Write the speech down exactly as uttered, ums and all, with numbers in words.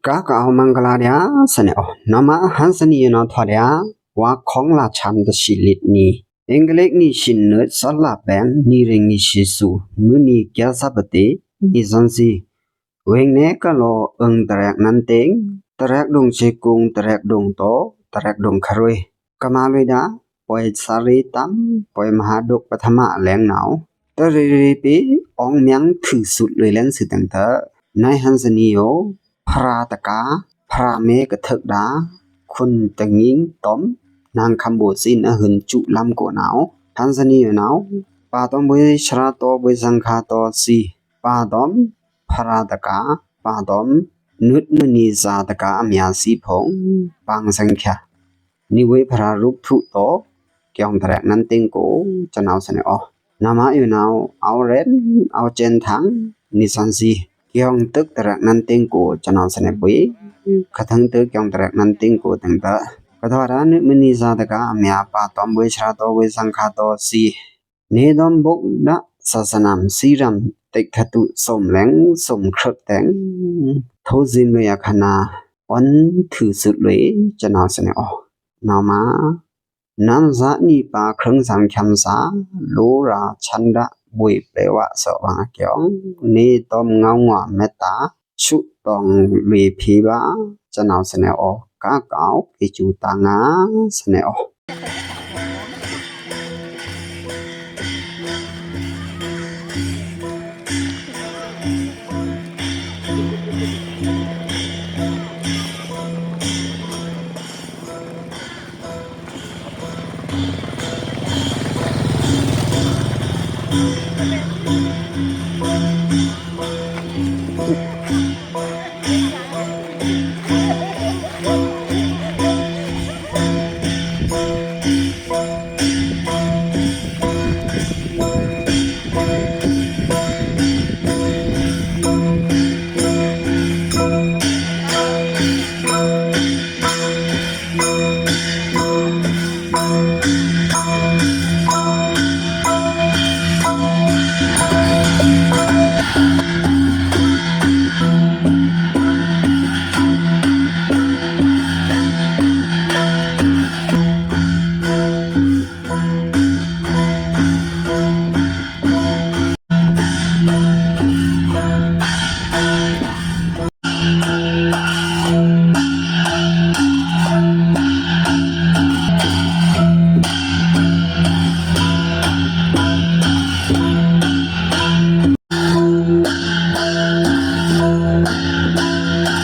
ကကအိုမဂ်လဒျာသနေအို နမဟန်ႏသနီႏယွနဝ်ထွတ်ဒျာ ဝါခွန်ႏလချံႏတဆံလစ်ႏနံꩻ အင်္ဂလိပ်နံၣ် ရှစ်နွေ သတ်လပင် နံရိန်နံၣ် ရှစ်ဆူ မွိုးနံၣ် ကယ်စပ်ပတေ နံၣ်သွဉ်းသီး ဝေင်နယ်ကလော် အွင်တရက်ကနန်းတင် တရက်ဒုံချေကုံ တရက်ဒုံတော တရက်ဒုံခရွေ ကမလွေဒၣ် ပွဲစရီတမ် ပွဲမဟာဒုတ်ပထမအလဲင်နဝ် တရေရေပေ အောင်မြင် ထွူစုတ်လွေလင်စုတင်တ နဟန်ႏသနီႏယို ဖရာတကာ ဖရာမေကထွတ်ဒၣ် ခွန်တငိုင်းတွမ် နင်ခမ်းဘိုစံနဟွံစူလမ်းကိုနဝ် ဟန်ႏသနီႏယိုနဝ် ပါတွမ်ဘွေစရာတော ဘွေစံခါတောစံ ပါတွမ် ဖရာတကာ ပါတွမ် နွတ်မနီဇာတကာ အမံၤစံဖုံ ပင်စံခါ နွေဝေးဖရာရုပ်ထုတော် ကျောင်းတရက်နန်းတင်ကို ကျွန်တော်စနေအော် နမယုနဝ် အောက်ရန် အောက်ကျန်ထံ နံၣ်သွဉ်းသီး ကျောင်းတရက်နန်းတင်ကို ကျွန်တော်စနေဘွေ ခထံတကျောင်းတရက်နန်းတင်ကိုတင်တ ကထွတ်ဒၣ် နွတ်မနီဇာတကာ အမံၤ ပါတွမ်ဘွေစရာတော ဘွေစံခါတောစံ နေတွမ်ဘုတ်ဒၣ် သာသနာ့ စံရမ် တိတ်ခတု စုံလင် စုံခရုတ်တင် ထိုးစင်လွေအခဏ အွန်ထွူစုတ်လွေ ကျွန်တော်စနေအော် နမ နမ်ဇာနံပါ ခရင်စံချံစာ လိုရာချန်ဒၣ် ဘွေပျေဝါ စော်ဝါအကျောင်း နေတွမ်ငေါငွော်မက်တာ ဆုတောင်းလွေဖေးပါ ကျွန်တော်စနေအော် ကကောက် ကေကျူတငါ စနေအော်